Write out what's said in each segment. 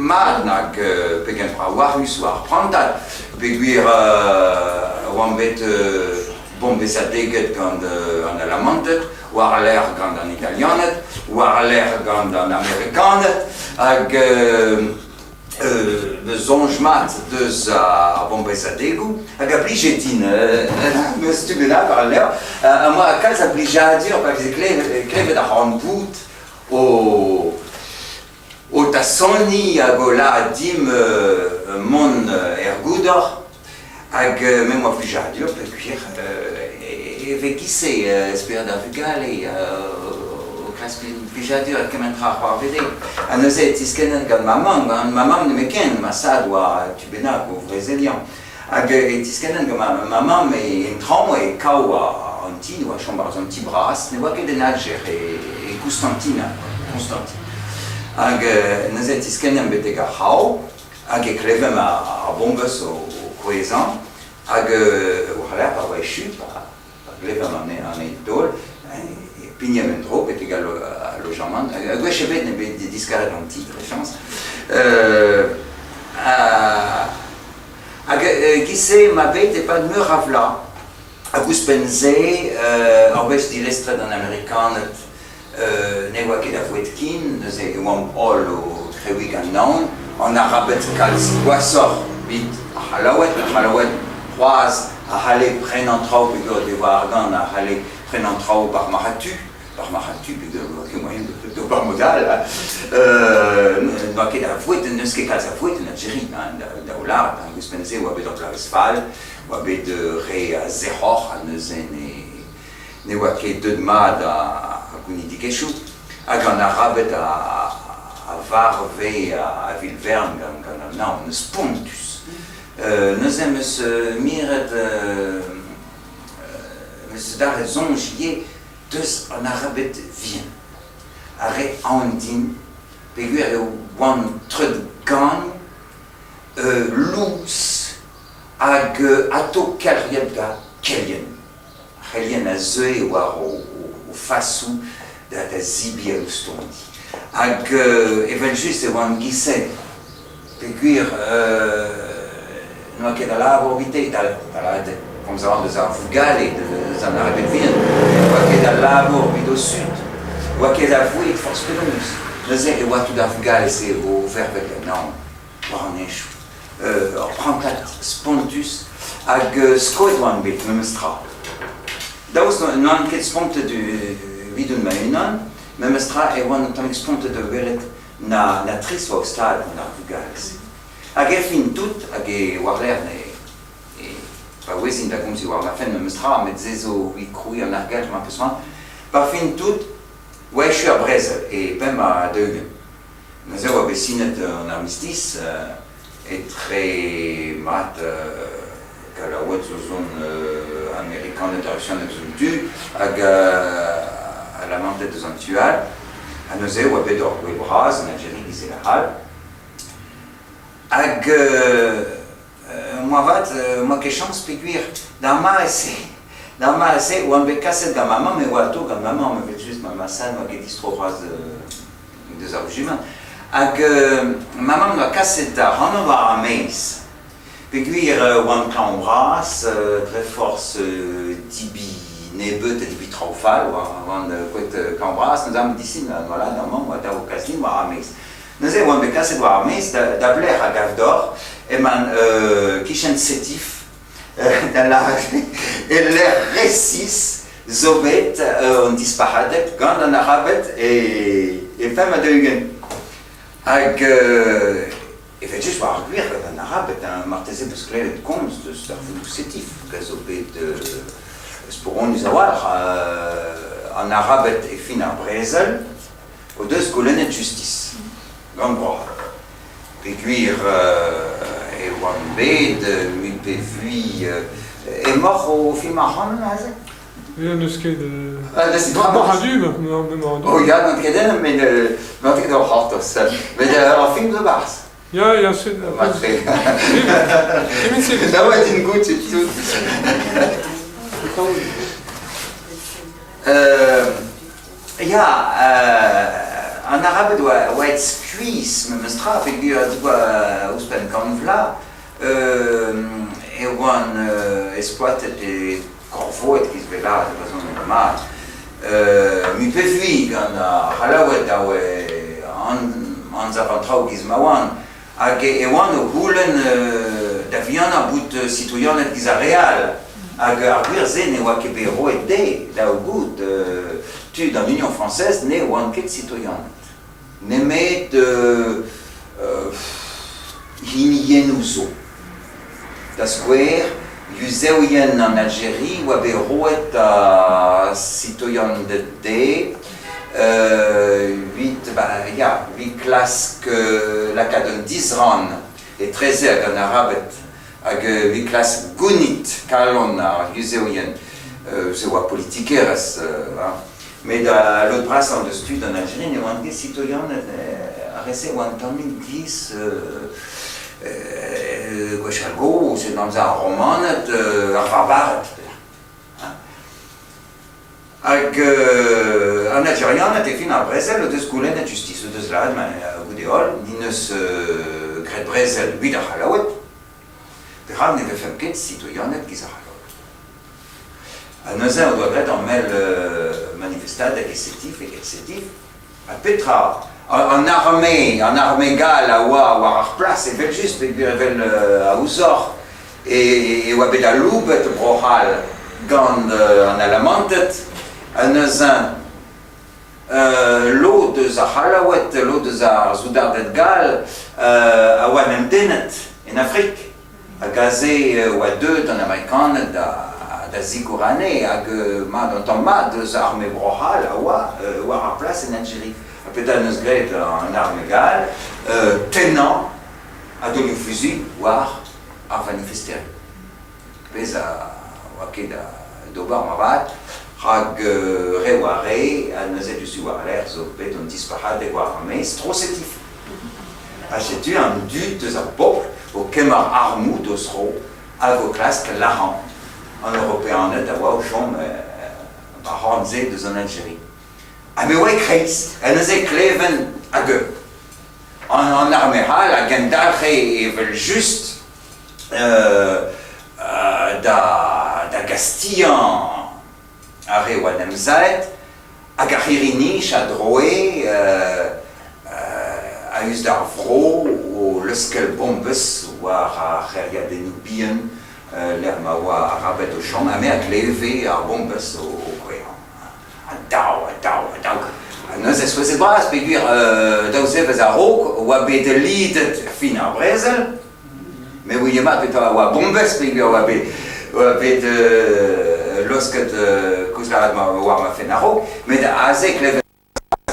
mat nag pegen braouac'hus oa ar prantad peogwir oamp bet bombezadeget gant an Alamanted, war-lerc'h gant an Italianed, war-lerc'h gant an Amerikaned hag soñj mat deus ar bombezadegoù hag a blije din meus tu bennak war al levr am boa kalz a blijadur pa veze klevet ar c'horn-boud o o tassoniñ hag o lâret dimp mont er goudor hag me 'm boa plijadur peogwir e vez giz-se spered ar vugale o klask plijadur e kement tra a c'hoarveze. Ha neuze e tiskennen gant ma mamm, gant ma mamm nemetken, ma zad oa tu bennak o vrezeliañ. Hag e tiskennen gant ma mamm en traoñ e kav an ti, oa chom barzh an ti bras, ne oa ket en Aljer, e Koustantina, Constantine. Hag neuze e tiskennemp betek ar c'hraou, hag e klevemp ar bombez o kouezhañ, hag war-lerc'h pa oa echu, pa glevemp an eil taol, e pignemp en-dro betek al lojamant. Gwech ebet n'eo bet diskaret an ti, dre chañs. Hag e-giz-se emañ bet e-pad meur a vloaz. Hag ouzhpenn-se, ur wech dilestret an Amerikaned ne oa ket a voued ken, neuze e oamp holl o kreviñ gant naon. An Arabed kalz gwashoc'h evit ar C'hallaoued. Ar C'hallaoued c'hoazh a c'halle prenañ traoù peogwir o devoa argant, a c'halle prenañ traoù ba'r marc'had-tu. Ar marc'had-tu, peogwir n'oa ket moaien d'ober mod all. N'oa ket a voued, n'eus ket kalz a voued en Algérie, hein, da lâret. Hag ouzhpenn-se e oa bet ur bloavezh fall, oa bet re a sec'hor ha neuze ne oa ket deuet mat ar gounidigezhioù. Hag an Arabed a varve a-vil-vern gant an naon spontus. Neuze em eus miret, em eus dalc'het soñj ivez deus an Arabed vihan, ar re aon din, peogwir e oant treut gagn, lous hag atao kelc'hiet gant kelien. Ar c'helien a zeue war o fasoù da zebriñ a-loustoni. Hag evel-just e oant giz-se, peogwir n'oa ket a labour evite, da lâret eo, komz a ran deus ar vugale, deus an Arabed vihan, n'oa ket a labour evit o zud, n'oa ket a voued forzh penaos. Neuze e oa tout ar vugale-se o vervel gant naon war an henchoù. Ur prantad spontus hag skoet oan bet memes tra. Daoust n'oan ket spontet evidon ma-unan, memes tra e oan un tammig spontet da welet na, na trist oa o stad gant ar vugale-se. Hag erfin tout, hag e war-lerc'h ne e paouezin da gomz diwar ma fenn memes tra, met se zo evit krouiñ an argelc'h ma peus c'hoant, pa fin tout, oa echu ar brezel e 45. Neuze oa bet sinet an armistice etre mat Gallaoued zo zon Amerikaned ha Rusianed eus un tu hag Alamanted eus an tu all. Ha neuze e oa bet ur gouel bras en Algérie giz e-lec'h all. Hag moarvat 'moa ket chañs peogwir d'ar mare-se, d'ar mare-se oan bet kaset gant ma mamm, e oa atao gant ma mamm evel-just, ma sad n'oa ket distro c'hoazh deus ar rejimant. Hag ma mamm 'noa kaset ac'hanon war ar maez. Peogwir oan klañv-bras, dre forzh dibi nebeut ha dibi traoù fall, oan kouet klañv-bras, neuze ar medisin voilà, ma mamm oa dav kas din war ar maez. Neuze e oan bet kaset war ar maez da blec'h a gav deoc'h emañ kichen Sétif, da lâret e-lec'h resis zo bet an dispac'hadeg gant an Arabed e 45. Hag evel-just war ar gwir gant an Arabed, hein, marteze 'peus klevet komz deus darvoudoù Sétif, hag a zo bet spouronus a-walc'h an Arabed e fin ar brezel o deus goulennet justis gant Bro-C'hall. Peogwir e oant bet mui pe vui emaoc'h o filmañ ac'hanon aze? N'eus ket... Moc'h a-du, emañ Oh ya, n'on ket en, met n'on ket o c'hortoz. Met ur film zo 'barzh. Ya, ya, c'est... Matre. Da oa din goût, c'est tout. Ya, An Arabed oa aet skuizh memes tra peogwir diwar ouzhpenn kant vloaz e oant esploatet e korvoet giz 'vez lâret e brezhoneg mat mui pe vui gant ar C'hallaoued a oa anzav an traoù giz ma oant hag e oant o c'houlenn da vihanañ bout sitoianed giz ar re all hag ar gwir-se ne oa ket bet roet dezhe da goût tud an Union française ne oant ket sitoianed nemet hiniennoù zo. Da skouer, Yuzevien an Aljeri oa bet roet da sitoianded dezhe evit ba ya, evit klask lakaat un disrann etreze hag an Arabed hag evit klask gounit kalon ar Yuzevien. Se oa politikerezh hein. Met al lod brasañ deus tud an Aljeri ne oant ket sitoianed, ar re-se oa un tammig giz gwechall-gozh, en amzer ar Romaned, ar Varbared. Hag an Aljerianed e fin ar brezel o deus goulennet justis, o deus lâret ma goude-holl, ni 'neus graet brezel evit ar C'hallaoued, perak ne vefemp ket sitoianed giz ar C'hallaoued? Ha neuze o doa graet ur mell manifestadeg e Sétif, e Sétif. Ha petra? An arme, an arme gall a oa war ar plas evel-just peogwir evel a ouzoc'h e oa bet aloubet Bro-C'hall gant an Alamanted. Ha neuze lod eus ar C'hallaoued, lod eus ar soudarded gall a oa en em dennet en Afrik. Hag aze e oa deuet an Amerikaned da sikour anezhe hag mat un tamm mat eus arme Bro-C'hall a oa war ar plas en Aljeri. Ha petra en deus graet an arme gall? Tennañ a-daolioù fuzuilh war ar vanifesterien. Pezh a oa ket d'ober moarvat, rak re oa re ha neuze diouzhtu war-lerc'h zo bet an dispac'hadeg war ar maez tro-setif. Ha setu an dud eus ar bobl o kemer armoù d'o zro hag o klask lazhañ an Europeaned a oa o chom ar c'horn-se deus an Aljeri. Ha me oa e-kreiz, ha neuze e kleven hag an arme c'hall a gendalc'he evel-just da gastiañ ar re oa en em saet hag ar c'hirri-nij a droe a-us d'ar vro o leuskel bombez war ar c'hêriadennoù bihan lec'h ma oa Arabed o chom ha me a gleve ar bombez o kouezhañ. Ha dav, ha dav, ha dav. Ha neuze souezhet-bras peogwir daou zevezh a-raok oa bet lidet fin ar brezel. Me ouie mat petra a oa bombez peogwir oa bet oa bet losket koulz lâret war ma fenn a-raok, met aze klevet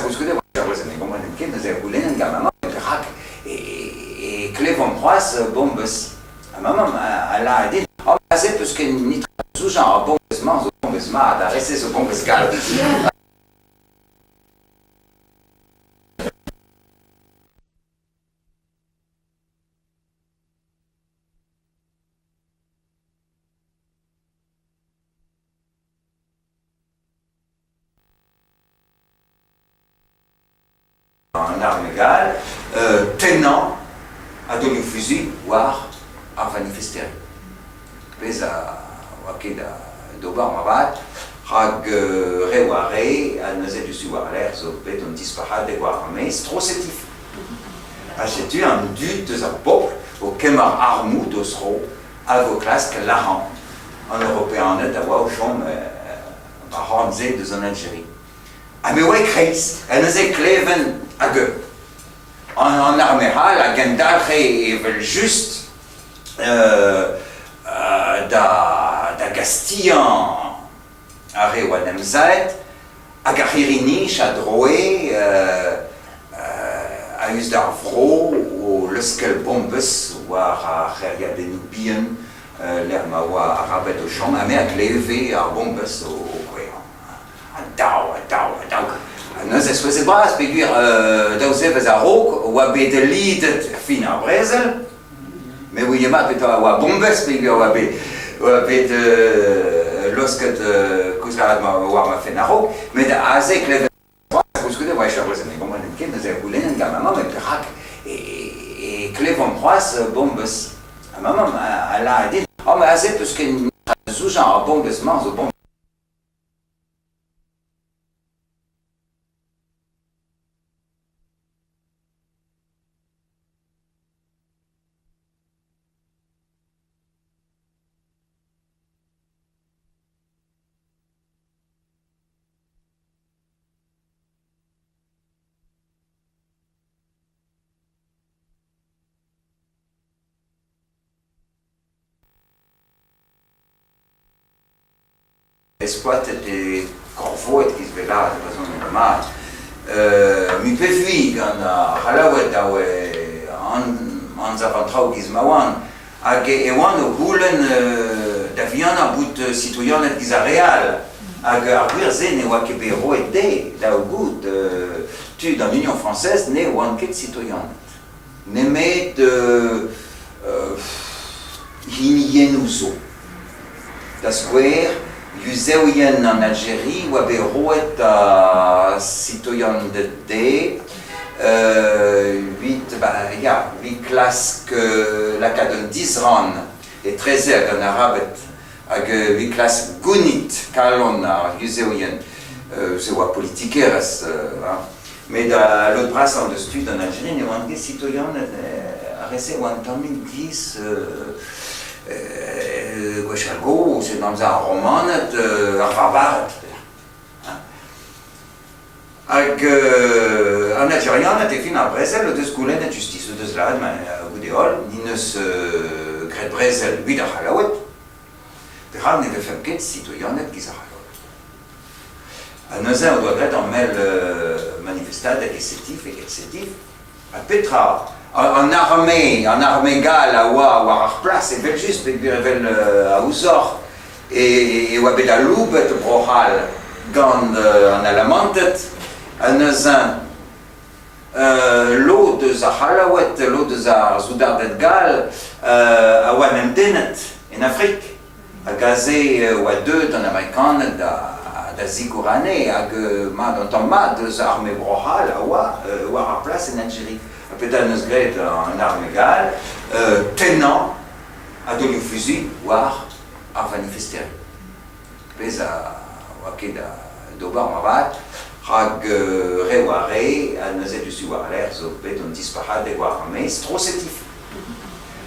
koulskoude oa ar ne gomprenet ket, neuze e c'houlennen gant ma mamm perak e klevomp c'hoazh bombez. Ha ma mamm a lâre din, oh aze 'peus ket netra da zoujañ, ar bombez-mañ zo bombez mat, ar re-se zo bombez gall. An arme gall tennañ a-daolioù fuzuilh war ar vanifesterien. Pezh a oa ket d'ober moarvat, rak re oa re ha neuze diouzhtu war-lerc'h zo bet an dispac'hadeg war ar maez tro-setif. Ha setu an dud eus ar bobl o kemer armoù d'o zro hag o klask lazhañ an Europeaned a oa o chom ar c'horn-se deus an Aljeri. Ha me oa e-kreiz, ha neuze e kleven hag an arme c'hall a gendalc'he evel-just da gastiañ ar re oa en em saet hag ar c'hirri-nij a droe a-us d'ar vro o leuskel bombez war ar c'hêriadennoù bihan lec'h ma oa Arabed o chom ha me a gleve ar bombez o kouezhañ. Ha dav, ha dav, ha dav. Ha neuze souezhet-bras peogwir daou zevezh a-raok oa bet lidet fin ar brezel. Me ouie mat petra a oa bombez peogwir oa bet oa bet losket koulz lâret war ma fenn a-raok, met aze klevet koulskoude oa echu ar brezel ne gomprenet ket. gant ma mamm met perak e klevomp c'hoazh bombez. Ha ma mamm a lâre din, oh mais aze 'peus ket da zoujañ ar bombez-mañ zo bombez. Skoatet e korvoet giz bet lâret e brezhoneg mat. Mui pe vui gant ar C'hallaoued a oe anzav an traoù giz ma oant. Hag e oant o c'houlenn da vihanañ bout sitoianed giz ar re all. Hag ar gwir-se ne oa ket bet roet dezhe da goût tud an Union Française ne oant ket sitoianed. Nemet hiniennoù zo. Da skouer, Yuzevien an Aljeri oa bet roet da sitoianed dezhe evit ba ya, evit klask lakaat un disrann etreze hag an Arabed hag evit klask gounit kalon ar Yuzevien. Se oa politikerezh hein. Met al lod brasañ deus tud an Aljeri ne oant ket sitoianed, ar re-se oa un tammig giz gwechall-gozh, en amzer ar Romaned, ar Varbared. Hag an Aljerianed e fin ar brezel o deus goulennet justis, o deus lâret ma goude-holl, ni 'neus graet brezel evit ar C'hallaoued, perak ne vefemp ket sitoianed giz ar C'hallaoued? Ha neuze o doa graet ur mell manifestadeg e Sétif, e Sétif. Ha petra? An arme, an arme gall a oa war ar plas evel-just peogwir evel a ouzoc'h e oa bet aloubet Bro-C'hall gant an Alamanted. Ha neuze lod eus ar C'hallaoued, lod eus ar soudarded gall a oa en em dennet en Afrik. Hag aze e oa deuet an Amerikaned da sikour anezhe hag mat un tamm mat eus arme Bro-C'hall a oa war ar plas en Aljeri. Ha petra en deus graet an arme gall? Tennañ a-daolioù fuzuilh war ar vanifesterien. Pezh a oa ket d'ober moarvat, rak re oa re ha neuze diouzhtu war-lerc'h zo bet an dispac'hadeg war ar maez tro-Sétif.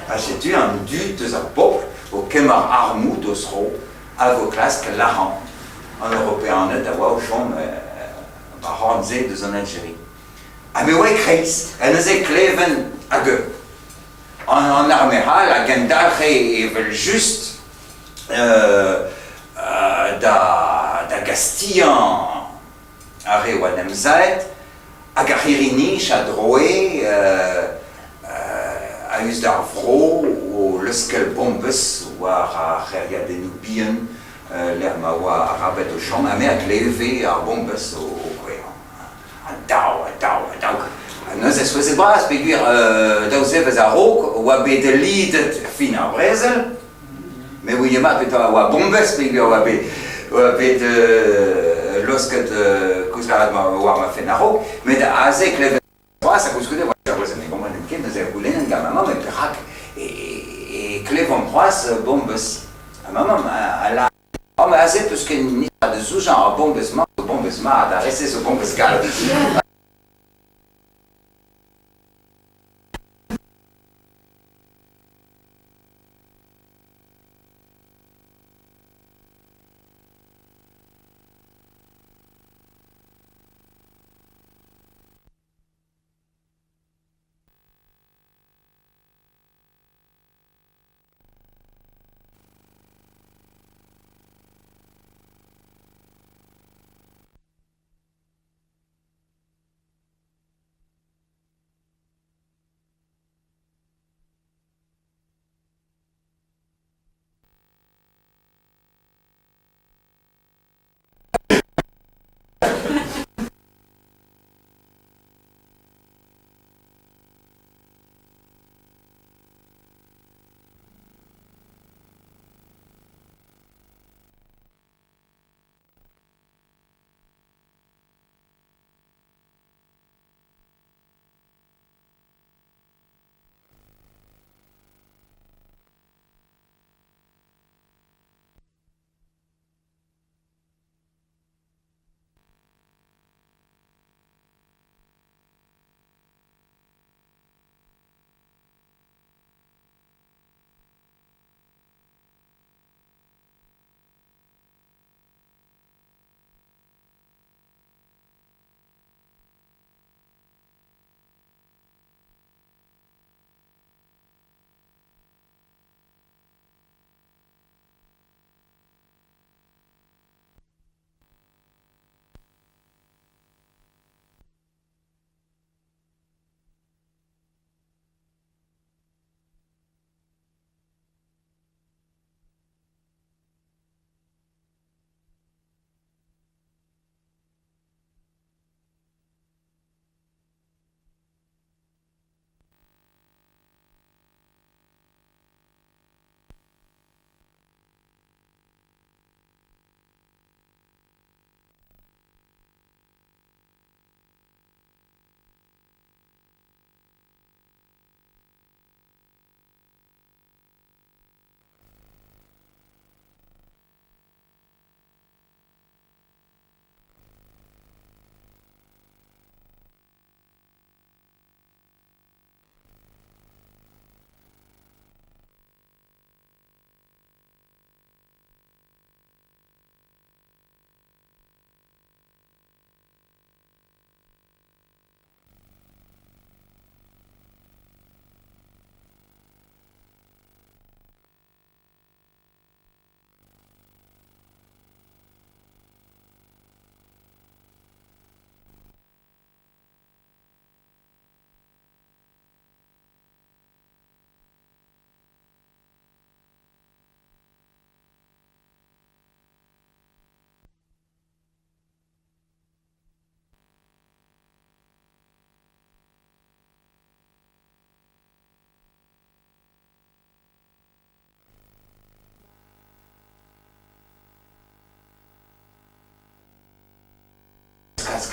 Ha setu an dud eus ar bobl o kemer armoù d'o zro hag o klask lazhañ an Europeaned a oa o chom ar c'horn-se deus an Aljeri. Ha me oa e-kreiz, ha neuze kleven hag an arme c'hall a gendalc'he evel-just da gastiañ ar re oa en em saet hag ar c'hirri-nij a droe a-us d'ar vro o leuskel bombez war ar c'hêriadennoù bihan lec'h ma oa Arabed o chom ha me a gleve ar bombez o kouezhañ. Ha dav, ha dav, ha dav. Ha neuze souezhet-bras peogwir daou zevezh a-raok oa bet lidet fin ar brezel. Me ouie mat petra a oa bombez peogwir oa bet oa bet losket koulz lâret war ma fenn a-raok. Met aze klevet c'hoazh ha koulskoude oa ur ne gomprenen ket neuze e c'houlennen gant ma mamm met perak e klevomp c'hoazh bombez. Ha ma mamm a lâre oh mais aze 'peus ket netra da zoujañ ar bombez-mañ zo bombez mat, ar re-se zo bombez gall.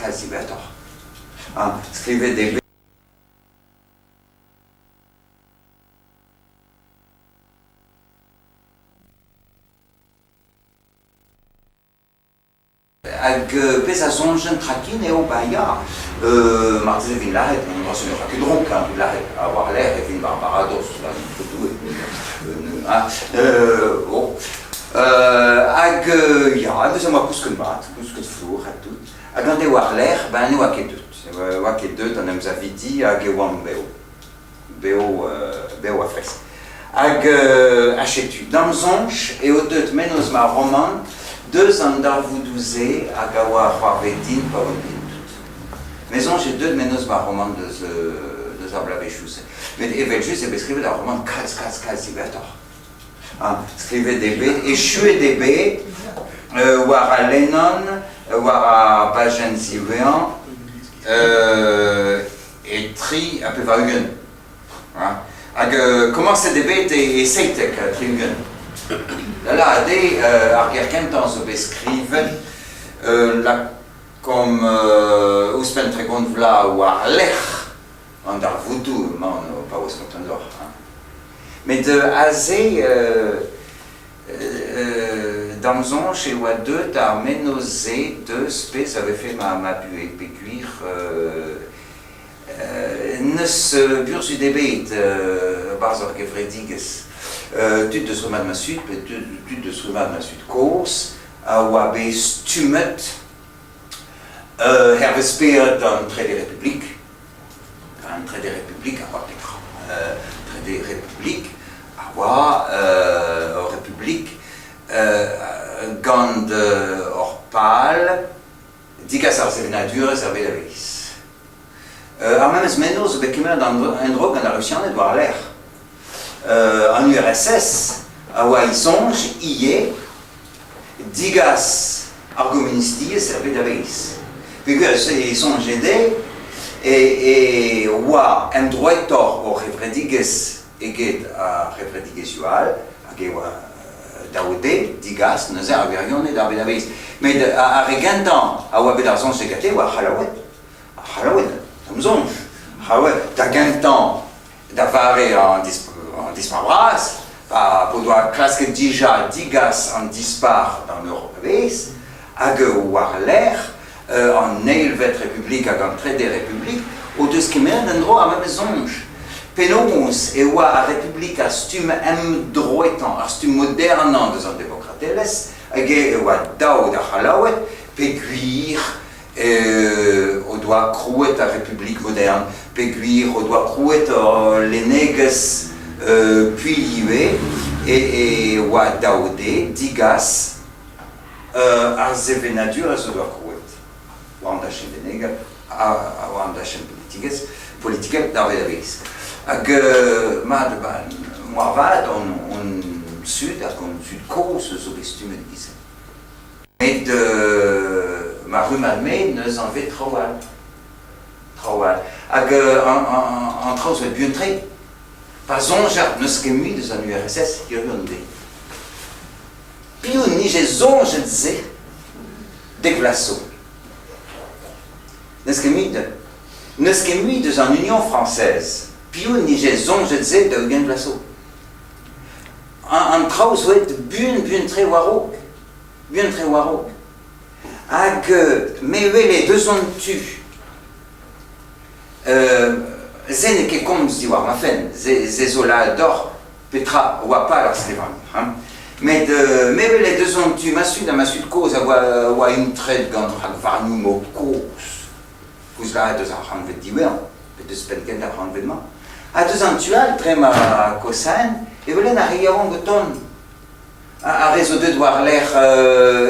kalz diwezhatoc'h. Ha skrivet eo bet Hag pezh a soñjen trakin eo, ba ya, marteze e vin lazhet, an dra-se ne ra ket drouk, hein, lazhet, ha war-lerc'h e vin war baradoz, an Doue, hein, bon. Hag ya, neuze am boa kousket mat, kousket flour ha tout. Hag an deiz war-lerc'h, ben ne oa ket deut, ne oa ket deut an emsavidi hag e oamp bev. Bev, bev ha fresk. Hag ha setu, d'am soñj eo deuet mennozh ma romant deus an darvoudoù-se hag a oa c'hoarvezet din pa oan bihan tout. Me soñj eo deuet mennozh ma romant deus, deus ar bloavezhioù-se. Met evel-just eo bet skrivet ar romant kalz, kalz, kalz diwezhatoc'h. Ha skrivet eo bet, echuet eo bet war al lennan, war ar bajenn ziwezhañ, E 83. Hag komañset eo bet e 77. Da lâret eo ar ger kentañ zo bet skrivet lakaomp ouzhpenn 30 vloaz war-lerc'h an darvoudoù emaon o paouez kontañ deoc'h. Met aze D'am soñj e oa deuet ar mennozh-se deus pezh a vefe ma buhez peogwir n'eus burzhud ebet e-barzh ur gevredigezh. Tud deus rummad ma zud pe tud deus rummad ma zud-kozh a oa bet stummet hervez spered an Trede Republik. An Trede Republik a oa petra? Trede Republik a oa ur republik gant ur pal degas ar sevenadurezh er bed a-bezh. Ar memes mennozh zo bet kemeret en-dro gant ar Rusianed war-lerc'h. An URSS a oa e soñj ivez degas ar gomunistiezh er bed a-bezh. Peogwir e soñje dezhe e oa emdroetoc'h o c'hevredigezh eget ar c'hevredigezhioù all hag e oa dav dezhe degas neuze ar wirionez d'ar bed a-bezh. Met ar re gentañ a oa bet ar soñj-se gante e oa ar C'hallaoued. Ar C'hallaoued, da'm soñj. Ar C'hallaoued, da gentañ Da vare an Dispac'h Bras, pa p'o doa klasket dija digas an dispac'h d'an Europ a-bezh, hag war-lerc'h an Eilvet Republik hag an Trede Republik o deus kemeret en-dro ar memes soñj. Penaos e oa ar Republik ar stumm emdroetañ, ar stumm modernañ deus an demokratelezh, hag e oa dav d'ar C'hallaoued peogwir o doa krouet ar Republik modern, peogwir o doa krouet ur lennegezh puilh ivez, e oa dav dezhe digas ar sevenadurezh o doa krouet war an dachenn lennegel ha war an dachenn politikezh, politikel d'ar bed a-bezh. Hag mat, moarvat hon zud hag hon zud kozh zo bet stummet e-giz-se. Met ma rummad-me n'eus anvet traoù all. Traoù all. Hag an traoù zo buan-tre. Pa soñjer n'eus ket mui deus an URSS hiziv an deiz. Piv 'nije soñjet se dek vloaz zo? N'eus ket mui de N'eus ket mui deus an Union française. Piv 'nije soñjet se 40 vloaz zo? An traoù zo aet buan-buan-tre war-raok. Buan-tre war-raok. Hag me wele deus an tu se n'eo ket komz diwar ma fenn, se zo lâret deoc'h petra oa pal ar skrivagner. Hein. Met me wele deus an tu ma zud ha ma zud-kozh a oa intret gant rakvarnioù mod-kozh. Koulz lâret deus ar c'hantved diwezhañ, pe deus penn-kentañ ar c'hantved-mañ. Ha deus an tu all, dre ma kosaen, e welen ar re yaouank o tont. Ar re zo deuet war-lerc'h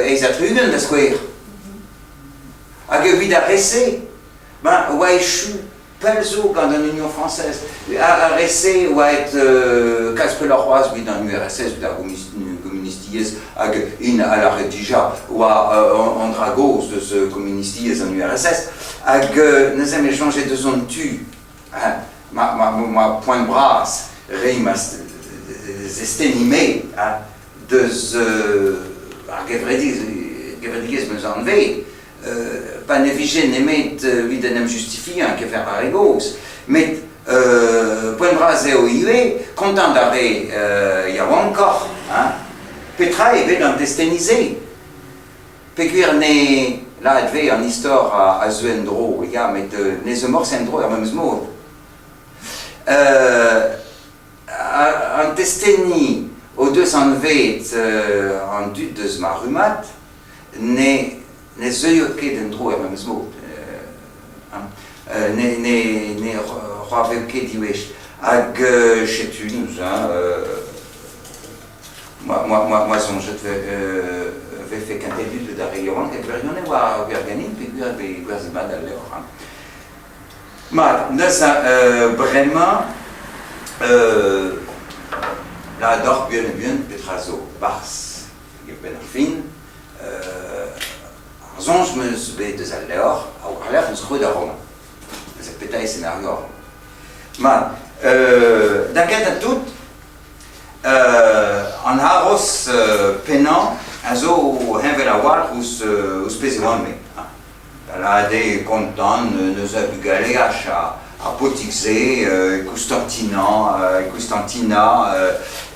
78, da skouer. Hag evit ar re-se, ben, oa echu pell zo gant an Union française. Ar re-se oa aet kalz pelloc'h c'hoazh evit an URSS, evit ar gomunistiezh, hag int a lâre dija oa an dra gozh deus komunistiezh an URSS. Hag neuze me soñje deus an tu, ma poent bras reiñ ma zestenniñ-me deus ar gevredigezh 'meus anvet. Pa ne vije nemet evit en em justifiañ e-keñver ar re gozh, met poent bras eo ivez kontañ d'ar re yaouankoc'h hein, petra eo bet an testeni-se? Peogwir ne lâret 'vez an istor a zeu en-dro, ya, met ne zeu morse en-dro er memes mod. An testeni o deus anvet an dud deus ma rummad ne ne zeuio ket en-dro er memes mod. Ne ne ne c'hoarvez ket diwezh. Hag setu neuze moa soñjet 'vefe kentelioù d'ar re yaouank e gwirionez oa gwir ganin peogwir e vez gwerzhet mat al levr. Mat, neuze bremañ lâret deoc'h buan-ha-buan petra zo 'barzh benn ar fin. Ar soñj 'm eus bet eus al levr ha war-lerc'h 'm eus krouet ar romant. Neuze petra eo senario ar romant? Mat, da gentañ tout, an haroz pennañ a zo heñvel a-walc'h ouzh pezh e oan-me. Da lâret eo kontant neuze bugaleaj ar paotrig-se Constantina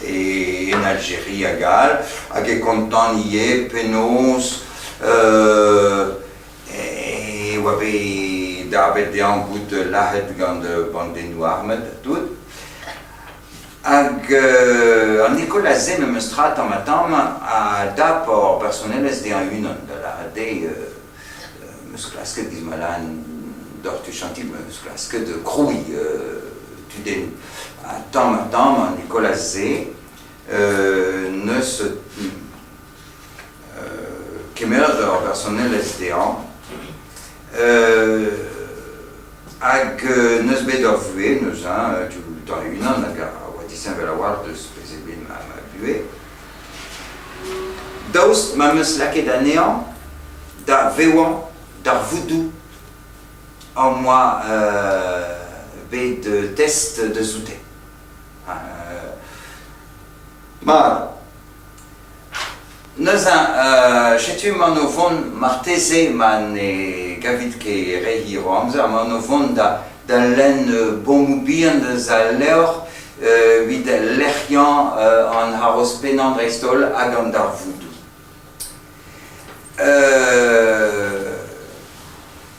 en Aljeria hag all, hag e kontan ivez penaos e oa bet darbet dezhañ bout lazhet gant bandennoù armet ha tout. Hag an Nicolas-se memes tra tamm-ha-tamm a dap hor personelezh dezhañ e-unan, da lâret eo 'm eus klasket giz ma lâran doc'h tuchantil, 'm eus klasket krouiñ tudennoù. Ha tamm-ha-tamm an Nicolas-se 'neus kemeret ur personelezh dezhañ hag 'neus bet ur vuhez neuze dioutañ e-unan hag a oa disheñvel a-walc'h deus pezh eo bet ma buhez. Daoust ma 'm eus lakaet anezhañ da vevañ darvoudoù am boa bet test deus oute. Mat. Neuze, setu emaon o vont marteze ma ne gavit ket re hir o amzer, emaon o vont da lenn bommoù bihan eus al levr evit lec'hiañ an haroz pennañ dreist-holl hag an darvoudoù.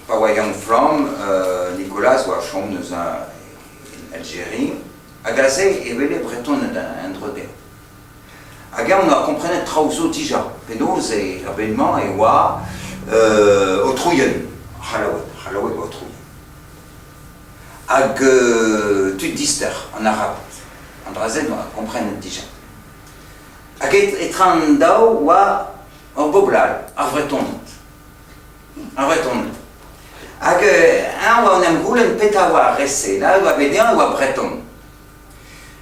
Pa oa Yann Flamm, Nicolas oa chom neuze en Algérie, hag aze e wele Bretoned en-dro dezhañ. Hag eñ 'noa komprenet traoù zo dija, penaos er bed-mañ e oa aotrouien, C'hallaoued, C'hallaoued oa aotrouien. Hag tud dister, an Arabed. An dra-se 'noa komprenet dija. Hag etre an daou oa ur bobl all, ar Vretoned. Ar Vretoned. Hag eñ oa en em goulenn petra oa ar re-se. Là e oa bet dezhañ e oa Breton.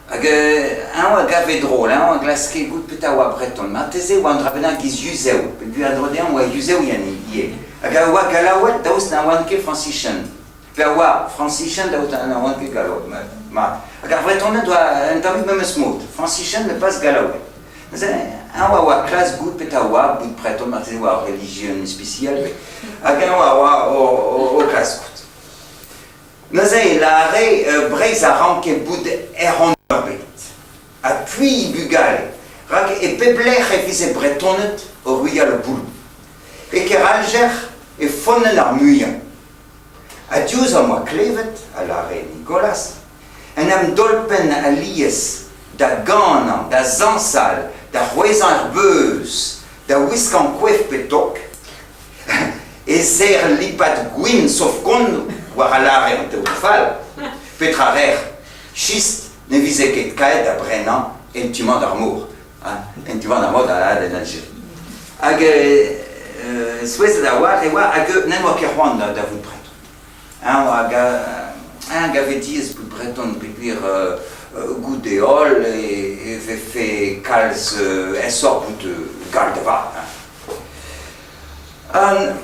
Hag eñ a gave drol, eñ a glaske goût petra oa breton. Marteze e oa un dra bennak giz yuzev, peogwir en-dro dezhañ oa yuzevien ivez. Hag a oa Gallaoued daoust na oant ket Frañsicien. Pe a oa Frañsicien daoust na oant ket Gallaoued. Mat. Hag ar Vretoned oa un tammig memes mod, Frañsicien met pas Gallaoued. Neuze eñ a oa klask goût petra oa bout breton, marteze e oa ur relijion ispisial, hag eñ a oa o klask goût. Neuze e lâre Breizh a ranke bout ec'hon-meurbet ha puilh bugale, rak e pep lec'h e vize Bretoned o ruilhal o bouloù. E Keraljer e fonnen ar muiañ. Ha diouzh am boa klevet, a lâre Nikolaz, en em dolpen alies da ganañ, da zañsal, da c'hwezhañ er beuz, da wiskañ koef pe tok, E-ser lipat gwin sof-kont war a lâre an teod fall, petra 'rer? Chist ne vize ket kaeet da brenañ en tu-mañ d'ar mor, hein, en tu-mañ d'ar mor da lâret en Algeri. Hag souezhet a-walc'h e oa hag n'en doa ket c'hoant da vout breton. Eñ a eñ a gave diaes bout breton peogwir goude holl e vefe kalz aesoc'h bout gall da vat. Hein.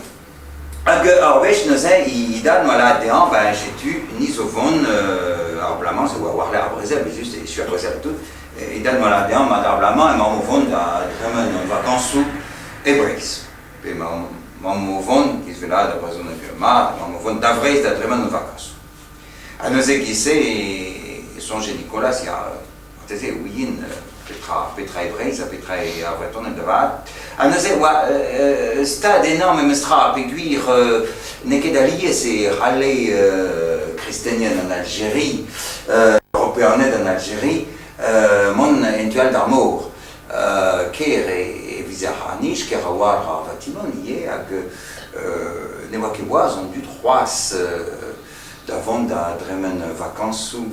Hag ur wech neuze he dad 'noa lâret dezhañ ben setu ni zo vont ar bloaz-mañ se oa war-lerc'h ar brezel evel-just echu ar brezel ha tout e dad 'noa lâret dezhañ mat ar bloaz-mañ emaomp o vont da dremen hon vakañsoù e Breizh pe emaomp Emaomp o vont, giz vel ar brezhoneg mat, emaomp o vont da Vreizh da dremen hon vakañsoù. Ha neuze giz-se e soñje Nicolas, ya, marteze e ouien petra, petra e Breizh ha petra e ar Vretoned da vat. Ha neuze oa stad ennañ memestra peogwir n'eo ket alies e c'halle kristenien an Aljeri, Europeaned an Aljeri, mont en tu all d'ar mor. Ker e vize ar c'harr-nij, ker a-walc'h ar vatimant ivez, hag ne oa ket boaz an dud c'hoazh da vont da dremen vakañsoù.